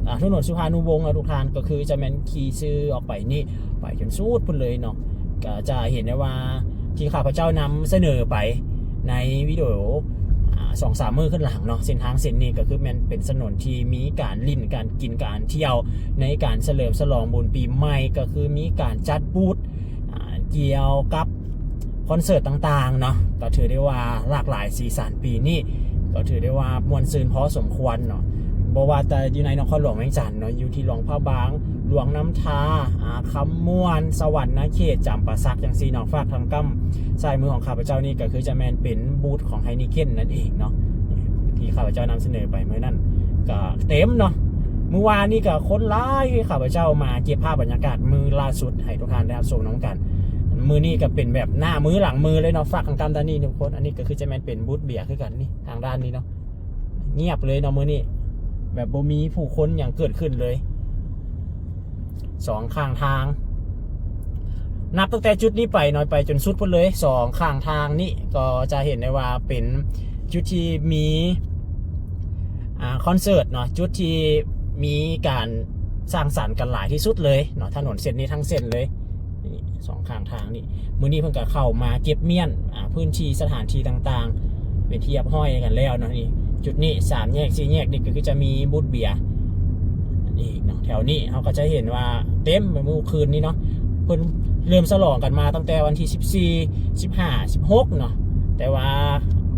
ອ່າ ຖະໜົນສຸພານຸວົງເນາະທຸກທ່ານ ກໍຄືຈະແມ່ນຂີ່ຊື່ອອກໄປນີ້ ໄປຈົນສຸດພຸ້ນເລີຍເນາະ. ກໍຈະເຫັນໄດ້ວ່າທີ່ຂ້າພະເຈົ້ານຳສະເໜີໄປໃນວິດີໂອ ອ່າ ສອງສາມມື້ຂຶ້ນຫຼັງເນາະ ເສັ້ນທາງເສັ້ນນີ້ກໍຄືແມ່ນເປັນຖະໜົນທີ່ມີການຫຼິ້ນ ການກິນ ການທ່ຽວ ໃນການສະເຫຼີມສະຫຼອງບຸນປີໃໝ່ ກໍຄືມີການຈັດບູດ ອ່າ ກ່ຽວກັບຄອນເສີດຕ່າງໆເນາະ ກໍຖືໄດ້ວ່າຫຼາກຫຼາຍສີສັນ. ປີນີ້ກໍຖືໄດ້ວ່າມ່ວນຊື່ນພໍສົມຄວນເນາະ ບໍ່ວ່າແຕ່ຢູ່ໃນນະຄອນຫຼວງວຽງຈັນເນາະ ຢູ່ທີ່ຫຼວງພະບາງ, ຫຼວງນ້ຳທາ, ອ່າ ຄຳມ່ວນ, ສະຫວັນນະເຂດ, ຈຳປາສັກ ຈັ່ງຊີ້ເນາະ. ຟາກທາງກ້ຳຊ້າຍມືຂອງຂ້າພະເຈົ້ານີ້ກໍຄືຈະແມ່ນເປັນບູດຂອງໄຮນີເກັນນັ້ນເອງເນາະ ທີ່ຂ້າພະເຈົ້ານຳສະເໜີໄປມື້ນັ້ນ ກໍເຕັມເນາະ. ມື້ວານນີ້ກໍຄົນຫຼາຍ ທີ່ຂ້າພະເຈົ້າມາເກັບພາບບັນຍາກາດມື້ລ່າສຸດໃຫ້ທຸກທ່ານໄດ້ຮັບຊົມນຳກັນ. ມື້ນີ້ກໍເປັນແບບໜ້າມືຫຼັງມືເລີຍເນາະ ຟາກທາງກ້ຳດ້ານນີ້ທຸກຄົນ. ອັນນີ້ກໍຄືຈະແມ່ນເປັນບູດເບຍຄືກັນນີ້ ທາງດ້ານນີ້ເນາະ ງຽບເລີຍເນາະມື້ນີ້ ແບບບໍ່ມີຜູ້ຄົນຫຍັງເກີດຂຶ້ນເລີຍ ສອງຂ້າງທາງ. ນັບຕັ້ງແຕ່ຈຸດນີ້ໄປເນາະ ໄປຈົນສຸດພຸ້ນເລີຍ ສອງຂ້າງທາງນີ້ ກໍຈະເຫັນໄດ້ວ່າເປັນຈຸດທີ່ມີ ອ່າ ຄອນເສີດເນາະ ຈຸດທີ່ມີການສ້າງສັນກັນຫຼາຍທີ່ສຸດເລີຍເນາະ ຖະໜົນເສັ້ນນີ້ທັງເສັ້ນເລີຍ ນີ້ ສອງຂ້າງທາງນີ້. ມື້ນີ້ເພິ່ນກໍເຂົ້າມາເກັບມ້ຽນ ອ່າ ພື້ນທີ່ສະຖານທີ່ຕ່າງໆ ເປັນທີ່ຮຽບຮ້ອຍກັນແລ້ວເນາະ. ນີ້ ຈຸດນີ້ ສາມແຍກ ສີ່ແຍກ ນີ້ກໍຄືຈະມີບູດເບຍອີກເນາະ. ແຖວນີ້ເຮົາກໍຈະເຫັນວ່າເຕັມໄປມື້ຄືນນີ້ເນາະ ເພິ່ນເລີ່ມສະຫຼອງກັນມາຕັ້ງແຕ່ວັນທີສິບສີ່ ສິບຫ້າ ສິບຫົກເນາະ ແຕ່ວ່າ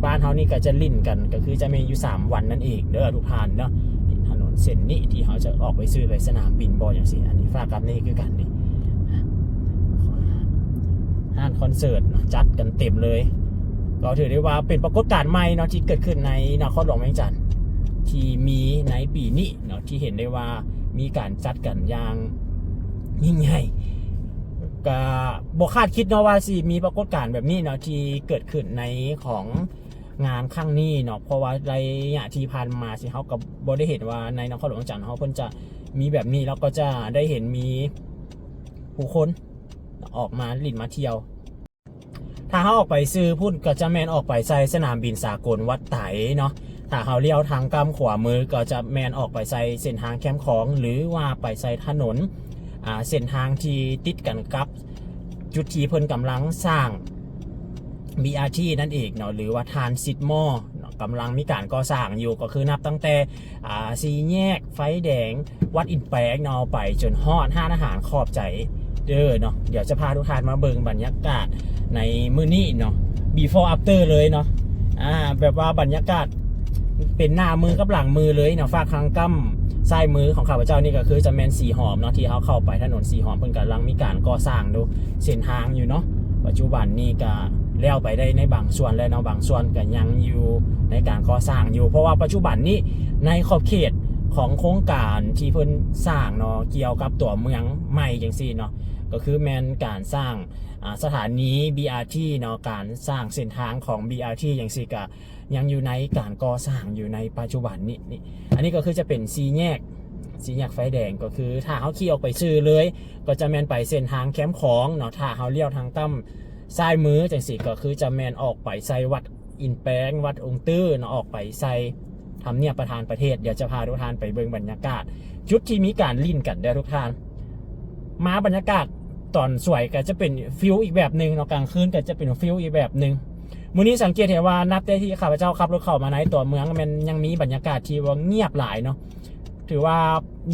ບ້ານເຮົານີ້ກໍຈະຫຼິ້ນກັນ ກໍຄືຈະມີຢູ່ສາມວັນນັ້ນເອງເດີທຸກທ່ານເນາະ. ນີ້ຖະໜົນເສັ້ນນີ້ທີ່ເຮົາຈະອອກໄປຊື້ໄປສະໜາມບິນບໍ່ ຈັ່ງຊີ້. ອັນນີ້ຟາກກັບນີ້ຄືກັນນີ້ ຮ້ານຄອນເສີດເນາະ ຈັດກັນເຕັມເລີຍ. ກໍຖືໄດ້ວ່າເປັນປາກົດການໃໝ່ເນາະ ທີ່ເກີດຂຶ້ນໃນນະຄອນຫຼວງວຽງຈັນ ທີ່ມີໃນປີນີ້ເນາະ ທີ່ເຫັນໄດ້ວ່າມີການຈັດກັນຢ່າງຍິ່ງໃຫຍ່. ກະບໍ່ຄາດຄິດເນາະວ່າຊິມີປາກົດການແບບນີ້ເນາະ ທີ່ເກີດຂຶ້ນໃນຂອງງານຄັ້ງນີ້ເນາະ ເພາະວ່າໄລຍະທີ່ຜ່ານມາຊິ ເຮົາກໍບໍ່ໄດ້ເຫັນວ່າໃນນະຄອນຫຼວງວຽງຈັນເຮົາເພິ່ນຈະມີແບບນີ້ ແລ້ວກໍຈະໄດ້ເຫັນມີຜູ້ຄົນອອກມາຫຼິ້ນມາທ່ຽວ. ຖ້າເຮົາອອກໄປຊື່ພຸ້ນ ກໍຈະແມ່ນອອກໄປໃສ່ສະໜາມບິນສາກົນວັດໄຕເນາະ. ຖ້າເຮົາລ້ຽວທາງກ້ຳຂວາມື ກໍຈະແມ່ນອອກໄປໃສ່ເສັ້ນທາງແຄມຂອງ ຫຼືວ່າໄປໃສ່ຖະໜົນ ອ່າ ເສັ້ນທາງທີ່ຕິດກັນກັບຈຸດທີ່ເພິ່ນກຳລັງສ້າງ ບີອາທີ ນັ້ນເອງເນາະ ຫຼືວ່າ Transit Mall ເນາະ ກຳລັງມີການກໍ່ສ້າງຢູ່ ກໍຄືນັບຕັ້ງແຕ່ ອ່າ ສີ່ແຍກໄຟແດງວັດອິນແປງເນາະ ໄປຈົນຮອດຮ້ານອາຫານຂອບໃຈເດີເນາະ. ດຽວຈະພາທຸກທ່ານມາເບິ່ງບັນຍາກາດໃນມື້ນີ້ເນາະ before after ເລີຍເນາະ ອ່າ ແບບວ່າບັນຍາກາດເປັນໜ້າມືກັບຫຼັງມືເລີຍເນາະ. ຟາກທາງກ້ຳຊ້າຍມືຂອງຂ້າພະເຈົ້ານີ້ກໍຄືຈະແມ່ນສີຫອມເນາະ ທີ່ເຮົາເຂົ້າໄປຖະໜົນສີຫອມ ເພິ່ນກຳລັງມີການກໍ່ສ້າງຢູ່ເສັ້ນທາງຢູ່ເນາະ. ປັດຈຸບັນນີ້ກໍແລ້ວໄປໄດ້ໃນບາງສ່ວນແລ້ວເນາະ ບາງສ່ວນກໍຍັງຢູ່ໃນການກໍ່ສ້າງຢູ່ ເພາະວ່າປັດຈຸບັນນີ້ໃນຂອບເຂດຂອງໂຄງການທີ່ເພິ່ນສ້າງເນາະ ກ່ຽວກັບຕົວເມືອງໃໝ່ຈັ່ງຊີ້ເນາະ ກໍຄືແມ່ນການສ້າງ ອ່າ ສະຖານີ ບີອາທີ ເນາະ ການສ້າງເສັ້ນທາງຂອງ ບີອາທີ ຈັ່ງຊີ້ ກໍຍັງຢູ່ໃນການກໍ່ສ້າງຢູ່ໃນປັດຈຸບັນນີ້. ນີ້ ອັນນີ້ກໍຄືຈະເປັນສີ່ແຍກ ສີ່ແຍກໄຟແດງ ກໍຄືຖ້າເຮົາຂີ່ອອກໄປຊື່ເລີຍ ກໍຈະແມ່ນໄປເສັ້ນທາງແຄມຂອງເນາະ. ຖ້າເຮົາລ້ຽວທາງກ້ຳຊ້າຍມືຈັ່ງຊີ້ ກໍຄືຈະແມ່ນອອກໄປໃສ່ວັດອິນແປງ ວັດອົງຕື້ເນາະ ອອກໄປໃສ່ທຳນຽບປະທານປະເທດ. ດຽວຈະພາທຸກທ່ານໄປເບິ່ງບັນຍາກາດຈຸດທີ່ມີການຫຼິ້ນກັນເດີທຸກທ່ານ. ມາບັນຍາກາດຕອນສວຍກໍຈະເປັນຟີລອີກແບບໜຶ່ງເນາະ ກາງຄືນກໍຈະເປັນຟີລອີກແບບໜຶ່ງ. ມື້ນີ້ສັງເກດເຫັນວ່ານັບແຕ່ທີ່ຂ້າພະເຈົ້າຂັບລົດເຂົ້າມາໃນຕົວເມືອງ ແມ່ນຍັງມີບັນຍາກາດທີ່ວ່າງຽບຫຼາຍເນາະ ຖືວ່າ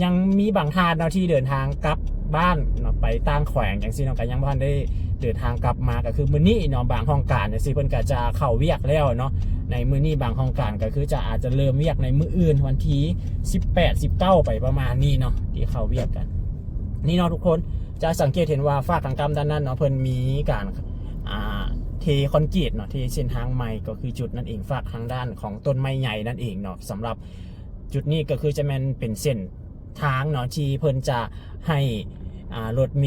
ຍັງມີບາງທ່ານເນາະທີ່ເດີນທາງກັບບ້ານເນາະ ໄປຕ່າງແຂວງຈັ່ງຊີ້ເນາະ ກໍຍັງບໍ່ທັນໄດ້ເດີນທາງກັບມາ. ກໍຄືມື້ນີ້ເນາະ ບາງຫ້ອງການຈັ່ງຊີ້ ເພິ່ນກໍຈະເຂົ້າວຽກແລ້ວເນາະ ໃນມື້ນີ້. ບາງຫ້ອງການກໍຄືຈະອາດຈະເລີ່ມວຽກໃນມື້ອື່ນ ວັນທີສິບແປດ ສິບເກົ້າ ໄປປະມານນີ້ເນາະ ທີ່ເຂົ້າວຽກກັນ. ນີ້ເນາະທຸກຄົນ ຈະສັງເກດເຫັນວ່າຟາກທາງກ້ຳດ້ານນັ້ນເນາະ ເພິ່ນມີການ ອ່າ ເທຄອນກຣີດເນາະ ເທເສັ້ນທາງໃໝ່ ກໍຄືຈຸດນັ້ນເອງ ຟາກທາງດ້ານຂອງຕົ້ນໄມ້ໃຫຍ່ນັ້ນເອງເນາະ. ສຳລັບຈຸດນີ້ກໍຄືຈະແມ່ນເປັນເສັ້ນທາງເນາະ ທີ່ເພິ່ນຈະໃຫ້ ອ່າ ລົດເມ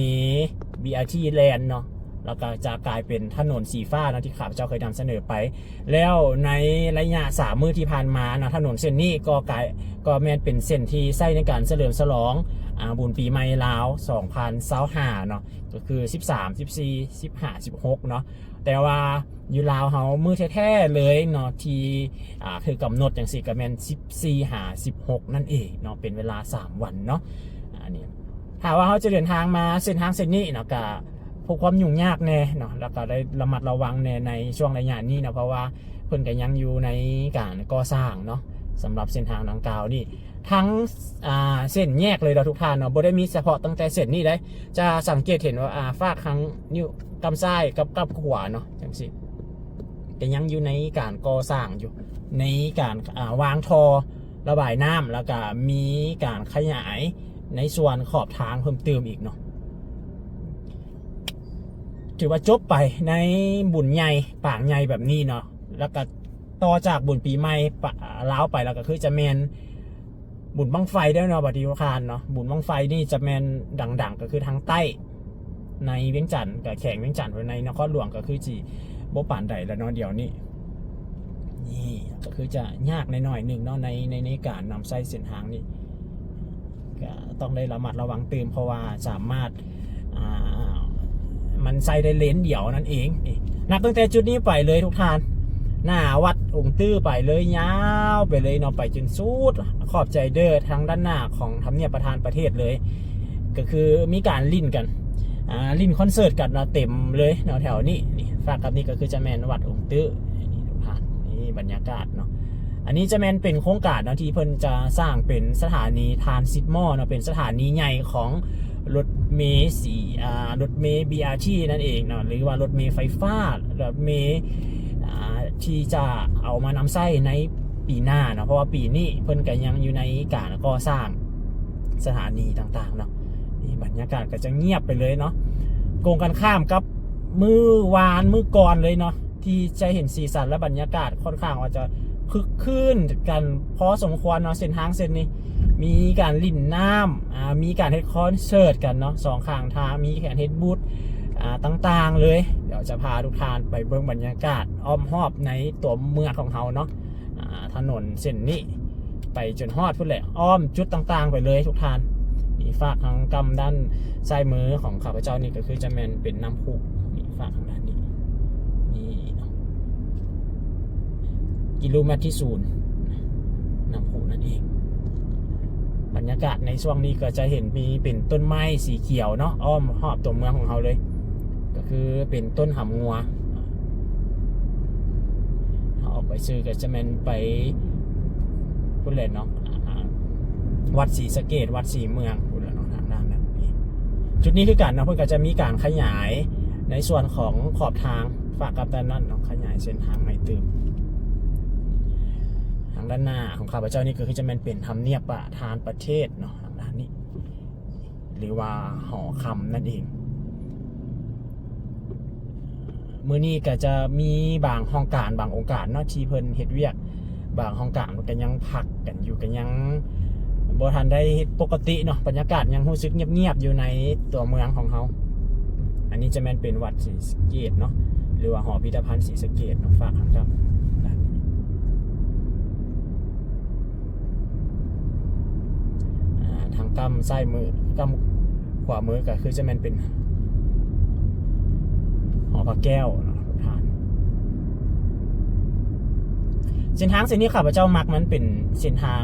ບີອາທີ ແລ່ນເນາະ ແລ້ວກໍຈະກາຍເປັນຖະໜົນສີຟ້າເນາະ ທີ່ຂ້າພະເຈົ້າເຄີຍນຳສະເໜີໄປ. ແລ້ວໃນໄລຍະສາມມື້ທີ່ຜ່ານມາເນາະ ຖະໜົນເສັ້ນນີ້ກໍກາຍ ກໍແມ່ນເປັນເສັ້ນທີ່ໃຊ້ໃນການສະເຫຼີມສະຫຼອງ ອ່າ ບຸນປີໃໝ່ລາວ ສອງພັນຊາວຫ້າເນາະ ກໍຄືສິບສາມ ສິບສີ່ ສິບຫ້າ ສິບຫົກເນາະ. ແຕ່ວ່າຢູ່ລາວເຮົາມື້ແທ້ໆເລີຍເນາະ ທີ່ ອ່າ ຖືກກຳນົດຈັ່ງຊີ້ກໍແມ່ນສິບສີ່ຫາສິບຫົກນັ້ນເອງເນາະ ເປັນເວລາສາມວັນເນາະ. ອັນນີ້ຖ້າວ່າເຮົາຈະເດີນທາງມາເສັ້ນທາງເສັ້ນນີ້ເນາະ ກໍພົບຄວາມຫຍຸ້ງຍາກແດ່ເນາະ ແລ້ວກໍໄດ້ລະມັດລະວັງແດ່ໃນຊ່ວງໄລຍະນີ້ເນາະ ເພາະວ່າເພິ່ນກໍຍັງຢູ່ໃນການກໍ່ສ້າງເນາະ ສຳລັບເສັ້ນທາງດັ່ງກ່າວນີ້. ທັງ ອ່າ ເສັ້ນແຍກເລີຍເນາະທຸກທ່ານເນາະ ບໍ່ໄດ້ມີສະເພາະຕັ້ງແຕ່ເສັ້ນນີ້ເດ້ ຈະສັງເກດເຫັນວ່າ ອ່າ ຟາກທາງນິ້ວກ້ຳຊ້າຍກັບກ້ຳຂວາເນາະ ຈັ່ງຊີ້ ກໍຍັງຢູ່ໃນການກໍ່ສ້າງຢູ່ ໃນການ ອ່າ ວາງທໍ່ລະບາຍນ້ຳ ແລ້ວກໍມີການຂະຫຍາຍໃນສ່ວນຂອບທາງເພີ່ມຕື່ມອີກເນາະ. ຖືວ່າຈົບໄປໃນບຸນໃຫຍ່ປາງໃຫຍ່ແບບນີ້ເນາະ ແລ້ວກໍຕໍ່ຈາກບຸນປີໃໝ່ປະ ລາວໄປແລ້ວ ກໍຄືຈະແມ່ນບຸນບັ້ງໄຟເດ້ເນາະ ບັດນີ້ທຸກທ່ານເນາະ. ບຸນບັ້ງໄຟນີ້ຈະແມ່ນດັງໆ ກໍຄືທາງໃຕ້ໃນວຽງຈັນ ກໍແຂວງວຽງຈັນ ໃນນະຄອນຫຼວງ ກໍຄືຊິບໍ່ປານໃດແລ້ວເນາະດຽວນີ້. ນີ້ກໍຄືຈະຍາກໜ້ອຍໆໜຶ່ງເນາະ ໃນ ໃນ ໃນການນຳໃຊ້ເສັ້ນທາງນີ້ ກໍຕ້ອງໄດ້ລະມັດລະວັງຕື່ມ ເພາະວ່າສາມາດ ອ່າ ມັນໃຊ້ໄດ້ເລນດຽວນັ້ນເອງ. ນີ້ ນັບຕັ້ງແຕ່ຈຸດນີ້ໄປເລີຍທຸກທ່ານ ໜ້າວັດອົງຕື້ໄປເລີຍ ຍາວໄປເລີຍເນາະ ໄປຈົນສຸດຂອບໄຈເດີ ທາງດ້ານໜ້າຂອງທຳນຽບປະທານປະເທດເລີຍ ກໍຄືມີການຫຼິ້ນກັນ ອ່າ ຫຼິ້ນຄອນເສີດກັນເນາະ ເຕັມເລີຍເນາະແຖວນີ້. ນີ້ ຟາກກັບນີ້ກໍຄືຈະແມ່ນວັດອົງຕື້ ນີ້ທຸກທ່ານ ນີ້ບັນຍາກາດເນາະ. ອັນນີ້ຈະແມ່ນເປັນໂຄງການເນາະ ທີ່ເພິ່ນຈະສ້າງເປັນສະຖານີທຣານຊິດມໍເນາະ ເປັນສະຖານີໃຫຍ່ຂອງລົດເມສີ ອ່າ ລົດເມ ບີອາທີ ນັ້ນເອງເນາະ ຫຼືວ່າລົດເມໄຟຟ້າ ລົດເມ ອ່າ ທີ່ຈະເອົາມານຳໃຊ້ໃນປີໜ້າເນາະ ເພາະວ່າປີນີ້ເພິ່ນກໍຍັງຢູ່ໃນການກໍ່ສ້າງສະຖານີຕ່າງໆເນາະ. ນີ້ບັນຍາກາດກໍຈະງຽບໄປເລີຍເນາະ ກົງກັນຂ້າມກັບມື້ວານມື້ກ່ອນເລີຍເນາະ ທີ່ຈະເຫັນສີສັນ ແລະ ບັນຍາກາດຄ່ອນຂ້າງວ່າຈະຄຶກຄື້ນກັນພໍສົມຄວນເນາະ. ເສັ້ນທາງເສັ້ນນີ້ມີການຫຼິ້ນນ້ຳ ອ່າ ມີການເຮັດຄອນເສີດກັນເນາະ ສອງຂ້າງທາງມີການເຮັດບູດ ອ່າ ຕ່າງໆເລີຍ. ດຽວຈະພາທຸກທ່ານໄປເບິ່ງບັນຍາກາດອ້ອມຮອບໃນຕົວເມືອງຂອງເຮົາເນາະ. ອ່າ ຖະໜົນເສັ້ນນີ້ໄປຈົນຮອດພຸ້ນແຫຼະ ອ້ອມຈຸດຕ່າງໆໄປເລີຍທຸກທ່ານ. ນີ້ ຟາກທາງກ້ຳດ້ານຊ້າຍມືຂອງຂ້າພະເຈົ້ານີ້ ກໍຄືຈະແມ່ນເປັນນ້ຳພຸ ນີ້ ຟາກທາງດ້ານນີ້ ນີ້ເນາະ ກິໂລແມັດທີສູນ ນ້ຳພຸນັ້ນເອງ. ບັນຍາກາດໃນຊ່ວງນີ້ກໍຈະເຫັນມີເປັນຕົ້ນໄມ້ສີຂຽວເນາະ ອ້ອມຮອບຕົວເມືອງຂອງເຮົາເລີຍ ກໍຄືເປັນຕົ້ນຫຳງົວ. ເຮົາອອກໄປຊື່ກໍຈະແມ່ນໄປພຸ້ນແຫຼະເນາະ ອ່າ ວັດສີສະເກດ ວັດສີເມືອງພຸ້ນແຫຼະເນາະ ທາງດ້ານນັ້ນ. ຈຸດນີ້ຄືກັນເນາະ ເພິ່ນກໍຈະມີການຂະຫຍາຍໃນສ່ວນຂອງຂອບທາງ ຟາກກັບດ້ານນັ້ນເນາະ ຂະຫຍາຍເສັ້ນທາງໃໝ່ຕື່ມ. ທາງດ້ານໜ້າຂອງຂ້າພະເຈົ້ານີ້ກໍຄືຈະແມ່ນເປັນທຳນຽບປະທານປະເທດເນາະ ທາງດ້ານນີ້ ຫຼືວ່າຫໍຄຳນັ້ນເອງ. ມື້ນີ້ກໍຈະມີບາງຫ້ອງການ ບາງອົງການເນາະ ທີ່ເພິ່ນເຮັດວຽກ ບາງຫ້ອງການເພິ່ນກໍຍັງພັກກັນຢູ່ ກໍຍັງບໍ່ທັນໄດ້ເຮັດປົກກະຕິເນາະ ບັນຍາກາດຍັງຮູ້ສຶກງຽບໆຢູ່ໃນຕົວເມືອງຂອງເຮົາ. ອັນນີ້ຈະແມ່ນເປັນວັດສີສະເກດເນາະ ຫຼືວ່າຫໍພິພິທະພັນສີສະເກດເນາະ ຟາກທາງກ້ຳ ອ່າ ທາງກ້ຳຊ້າຍມື ກ້ຳຂວາມືກໍຄືຈະແມ່ນເປັນຫໍພະແກ້ວເນາະ ທ່ານ. ເສັ້ນທາງເສັ້ນນີ້ຂ້າພະເຈົ້າມັກ ມັນເປັນເສັ້ນທາງ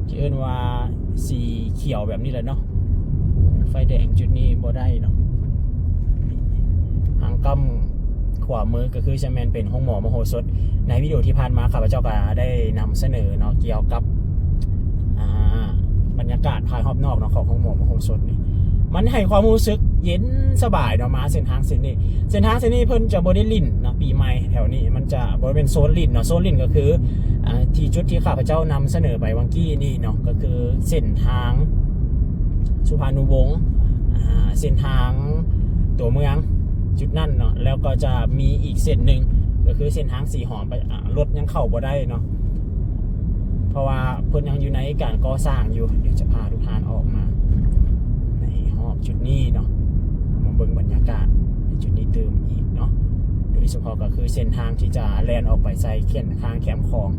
ທີ່ເອີ້ນວ່າສີຂຽວແບບນີ້ແຫຼະເນາະ ໄຟແດງຈຸດນີ້ບໍ່ໄດ້ເນາະ. ທາງກ້ຳຂວາມືກໍຄືຈະແມ່ນເປັນໂຮງໝໍມະໂຫສົດ. ໃນວິດີໂອທີ່ຜ່ານມາ ຂ້າພະເຈົ້າກໍໄດ້ນຳສະເໜີເນາະ ກ່ຽວກັບ ອ່າ ບັນຍາກາດພາຍຮອບນອກເນາະ ຂອງໂຮງໝໍມະໂຫສົດນີ້ ມັນໃຫ້ຄວາມຮູ້ສຶກເຢັນສະບາຍເນາະ ມາເສັ້ນທາງເສັ້ນນີ້. ເສັ້ນທາງເສັ້ນນີ້ເພິ່ນຈະບໍ່ໄດ້ຫຼິ້ນເນາະ ປີໃໝ່ແຖວນີ້ມັນຈະບໍ່ແມ່ນໂຊນຫຼິ້ນເນາະ. ໂຊນຫຼິ້ນກໍຄື ອ່າ ທີ່ຈຸດທີ່ຂ້າພະເຈົ້ານຳສະເໜີໄປຫວ່າງກີ້ນີ້ເນາະ ກໍຄືເສັ້ນທາງສຸພານຸວົງ ອ່າ ເສັ້ນທາງຕົວເມືອງຈຸດນັ້ນເນາະ ແລ້ວກໍຈະມີອີກເສັ້ນໜຶ່ງ ກໍຄືເສັ້ນທາງສີຫອມໄປ ອ່າ ລົດຍັງເຂົ້າບໍ່ໄດ້ເນາະ ເພາະວ່າເພິ່ນຍັງຢູ່ໃນການກໍ່ສ້າງຢູ່. ດຽວຈະພາທຸກທ່ານອອກມາໃນຮອບຈຸດນີ້ເນາະ ມາເບິ່ງບັນຍາກາດໃນຈຸດນີ້ຕື່ມອີກເນາະ ໂດຍສະເພາະກໍຄືເສັ້ນທາງທີ່ຈະແລ່ນອອກໄປໃສ່ແຄມ ທາງແຄມຂອງ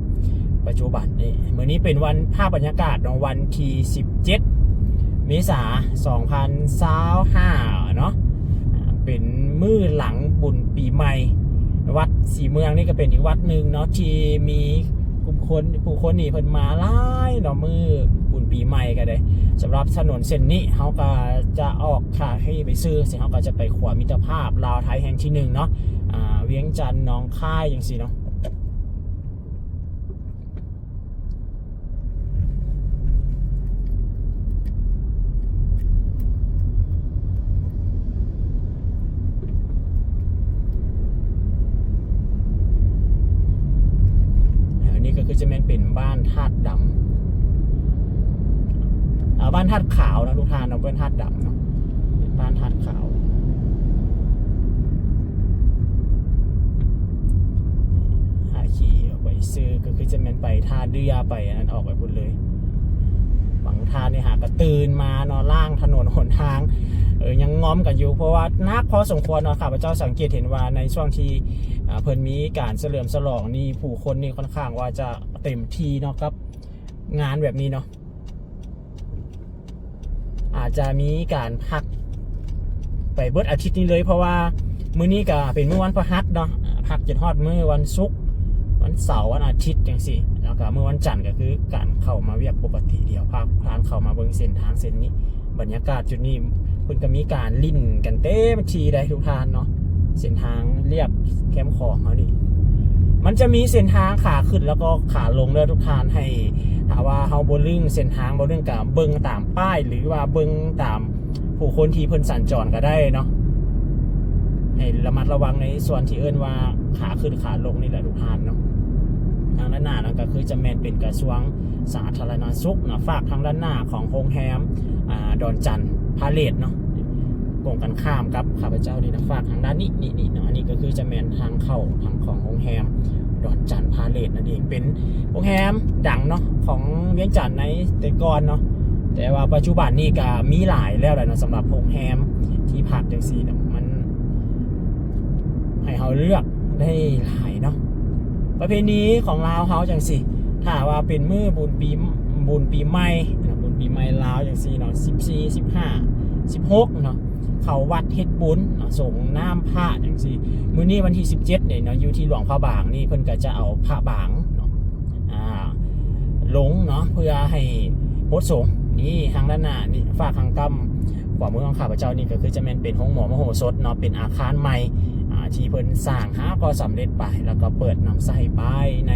ປັດຈຸບັນນີ້. ມື້ນີ້ເປັນວັນ ພາບບັນຍາກາດເນາະ ວັນທີສິບເຈັດ ເມສາ ສອງພັນຊາວຫ້າເນາະ ເປັນມື້ຫຼັງບຸນປີໃໝ່ ສີເມືອງນີ້ກໍເປັນອີກວັດໜຶ່ງເນາະ ທີ່ມີກຸ່ມຄົນ ຜູ້ຄົນນີ້ເພິ່ນມາຫຼາຍເນາະ ມື້ບຸນປີໃໝ່ກໍໄດ້. ສຳລັບຖະໜົນເສັ້ນນີ້ ເຮົາກໍຈະອອກທ່າທີ່ໄປຊື່ ເຮົາກໍຈະໄປຂົວມິດຕະພາບລາວໄທແຫ່ງທີໜຶ່ງເນາະ ອ່າ ວຽງຈັນ ໜອງຄາຍ ຈັ່ງຊີ້ເນາະ. ອັນນີ້ກໍຄືຈະແມ່ນເປັນບ້ານທາດດຳ ເອີ ບ້ານທາດຂາວເນາະ ທຸກທ່ານເນາະ ເປັນທາດດຳເນາະ ເປັນບ້ານທາດຂາວ. ຖ້າຂີ່ອອກໄປຊື່ ກໍຄືຈະແມ່ນໄປທ່າເດື່ອ ໄປອັນນັ້ນ ອອກໄປພຸ້ນເລີຍ. ບາງທ່ານນີ້ຫາກໍຕື່ນມາເນາະ ລ້າງຖະໜົນຫົນທາງ ເອີ ຍັງງອມກັນຢູ່ ເພາະວ່າໜັກພໍສົມຄວນເນາະ. ຂ້າພະເຈົ້າສັງເກດເຫັນວ່າໃນຊ່ວງທີ່ ອ່າ ເພິ່ນມີການສະເຫຼີມສະຫຼອງນີ້ ຜູ້ຄົນນີ້ຄ່ອນຂ້າງວ່າຈະເຕັມທີ່ເນາະ ກັບງານແບບນີ້ເນາະ. ອາດຈະມີການພັກໄປເບິດອາທິດນີ້ເລີຍ ເພາະວ່າມື້ນີ້ກະເປັນມື້ວັນພະຫັດເນາະ ພັກຈົນຮອດມື້ວັນສຸກ ວັນເສົາ ວັນອາທິດຈັ່ງຊີ້ ແລ້ວກະມື້ວັນຈັນກະຄືການເຂົ້າມາວຽກປົກກະຕິ. ດຽວພາທຸກທ່ານເຂົ້າມາເບິ່ງເສັ້ນທາງເສັ້ນນີ້ ບັນຍາກາດຈຸດນີ້ ເພິ່ນກະມີການຫຼິ້ນກັນເຕັມທີ່ໄດ໋ ທຸກທ່ານເນາະ. ເສັ້ນທາງລຽບແຄມຂອງເຮົານີ້ ມັນຈະມີເສັ້ນທາງຂາຂຶ້ນ ແລ້ວກໍຂາລົງເດີທຸກທ່ານ. ໃຫ້ ຖ້າວ່າເຮົາບໍ່ລຶ້ງເສັ້ນທາງ ບໍ່ລຶ້ງ ກະເບິ່ງຕາມປ້າຍ ຫຼືວ່າເບິ່ງຕາມຜູ້ຄົນທີ່ເພິ່ນສັນຈອນກໍໄດ້ເນາະ. ໃຫ້ລະມັດລະວັງໃນສ່ວນທີ່ເອີ້ນວ່າຂາຂຶ້ນຂາລົງນີ້ແຫຼະທຸກທ່ານເນາະ. ທາງດ້ານໜ້ານັ້ນກໍຄືຈະແມ່ນເປັນກະຊວງສາທາລະນະສຸກເນາະ ຟາກທາງດ້ານໜ້າຂອງໂຮງແຮມ ອ່າ ດອນຈັນພາເລດເນາະ. ກົງກັນຂ້າມກັບຂ້າພະເຈົ້ານີ້ນະ ຟາກທາງດ້ານນີ້ ນີ້ ນີ້ເນາະ. ອັນນີ້ກໍຄືຈະແມ່ນທາງເຂົ້າທາງຂອງໂຮງແຮມດອນຈັນພາເລດນັ້ນເອງ ເປັນໂຮງແຮມດັງເນາະ ຂອງວຽງຈັນໃນແຕ່ກ່ອນເນາະ. ແຕ່ວ່າປັດຈຸບັນນີ້ກໍມີຫຼາຍແລ້ວແຫຼະເນາະ ສຳລັບໂຮງແຮມທີ່ພັກຈັ່ງຊີ້ເນາະ ມັນໃຫ້ເຮົາເລືອກໄດ້ຫຼາຍເນາະ. ປະເພນີຂອງລາວເຮົາຈັ່ງຊີ້ ຖ້າວ່າເປັນມື້ບຸນປີ ບຸນປີໃໝ່ເນາະ ບຸນປີໃໝ່ລາວຈັ່ງຊີ້ເນາະ ສິບສີ່ ສິບຫ້າ ສິບຫົກເນາະ ເຂົ້າວັດເຮັດບຸນເນາະ ສົງນ້ຳພະຈັ່ງຊີ້. ມື້ນີ້ວັນທີສິບເຈັດເດເນາະ ຢູ່ທີ່ຫຼວງພະບາງນີ້ ເພິ່ນກໍຈະເອົາພະບາງເນາະ ອ່າ ລົງເນາະ ເພື່ອໃຫ້ຫົດສົງ. ນີ້ທາງດ້ານໜ້ານີ້ ຟາກທາງກ້ຳຂວາມືຂອງຂ້າພະເຈົ້ານີ້ ກໍຄືຈະແມ່ນເປັນໂຮງໝໍມະໂຫສົດເນາະ ເປັນອາຄານໃໝ່ ອ່າ ທີ່ເພິ່ນສ້າງຫາກໍສຳເລັດໄປ ແລ້ວກໍເປີດນຳໃຊ້ໄປໃນ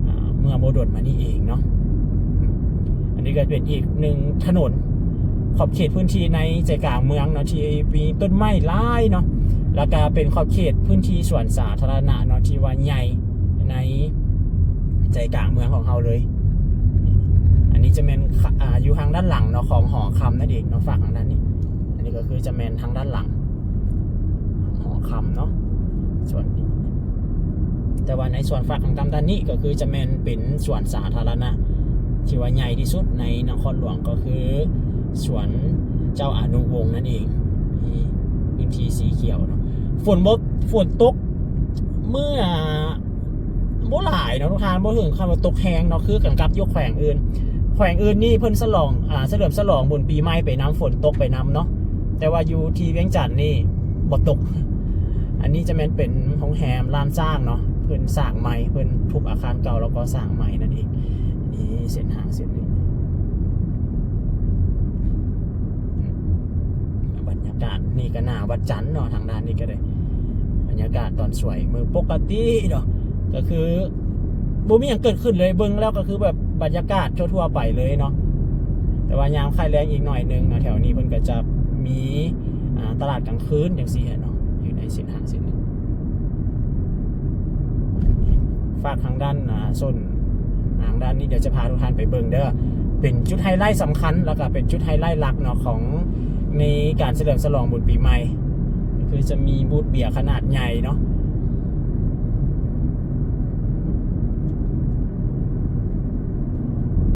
ອ່າ ເມື່ອບໍ່ດົນມານີ້ເອງເນາະ. ອັນນີ້ກໍເປັນອີກໜຶ່ງຖະໜົນ ຂອບເຂດພື້ນທີ່ໃນໃຈກາງເມືອງເນາະ ທີ່ມີຕົ້ນໄມ້ຫຼາຍເນາະ ແລ້ວກະເປັນຂອບເຂດພື້ນທີ່ສວນສາທາລະນະເນາະ ທີ່ວ່າໃຫຍ່ໃນໃຈກາງເມືອງຂອງເຮົາເລີຍ. ອັນນີ້ຈະແມ່ນ ອ່າ ຢູ່ທາງດ້ານຫຼັງເນາະ ຂອງຫໍຄຳນັ້ນເອງເນາະ ຟາກທາງດ້ານນີ້. ອັນນີ້ກໍຄືຈະແມ່ນທາງດ້ານຫຼັງຫໍຄຳເນາະ ສ່ວນນີ້. ແຕ່ວ່າໃນສ່ວນຟາກທາງກ້ຳດ້ານນີ້ ກໍຄືຈະແມ່ນເປັນສວນສາທາລະນະ ທີ່ວ່າໃຫຍ່ທີ່ສຸດໃນນະຄອນຫຼວງ ກໍຄືສວນເຈົ້າອານຸວົງນັ້ນເອງ ມີພື້ນທີ່ສີຂຽວເນາະ. ຝົນບໍ່ ຝົນຕົກເມື່ອ ບໍ່ຫຼາຍເນາະທຸກທ່ານ ບໍ່ເຖິງຂັ້ນວ່າຕົກແຮງເນາະ ຄືກັນກັບຢູ່ແຂວງອື່ນ. ແຂວງອື່ນນີ້ເພິ່ນສະຫຼອງ ອ່າ ສະເຫຼີມສະຫຼອງບຸນປີໃໝ່ໄປນຳ ຝົນຕົກໄປນຳເນາະ ແຕ່ວ່າຢູ່ທີ່ວຽງຈັນນີ້ບໍ່ຕົກ. ອັນນີ້ຈະແມ່ນເປັນໂຮງແຮມລ້ານຊ້າງເນາະ ເພິ່ນສ້າງໃໝ່ ເພິ່ນທຸບອາຄານເກົ່າ ແລ້ວກໍສ້າງໃໝ່ນັ້ນເອງ. ນີ້ເສັ້ນທາງເສັ້ນນີ້ ບັນຍາກາດນີ້ກໍໜ້າວັດຈັນເນາະ ທາງດ້ານນີ້ກໍໄດ້ ບັນຍາກາດຕອນສວຍມື້ປົກກະຕິເນາະ ກໍຄືບໍ່ມີຫຍັງເກີດຂຶ້ນເລີຍ ເບິ່ງແລ້ວກໍຄືແບບບັນຍາກາດທົ່ວໆໄປເລີຍເນາະ. ແຕ່ວ່າຍາມຄ້າຍແລງອີກໜ້ອຍໜຶ່ງເນາະ ແຖວນີ້ເພິ່ນກໍຈະມີ ອ່າ ຕະຫຼາດກາງຄືນຈັ່ງຊີ້ເນາະ ຢູ່ໃນເສັ້ນທາງເສັ້ນນີ້. ຝາກທາງດ້ານ ອ່າ ໂຊນທາງດ້ານນີ້ ດຽວຈະພາທຸກທ່ານໄປເບິ່ງເດີ ເປັນຈຸດໄຮໄລສຳຄັນ ແລ້ວກໍເປັນຈຸດໄຮໄລຫຼັກເນາະ ຂອງໃນການສະເຫຼີມສະຫຼອງບຸນປີໃໝ່ ກໍຄືຈະມີບູດເບຍຂະໜາດໃຫຍ່ເນາະ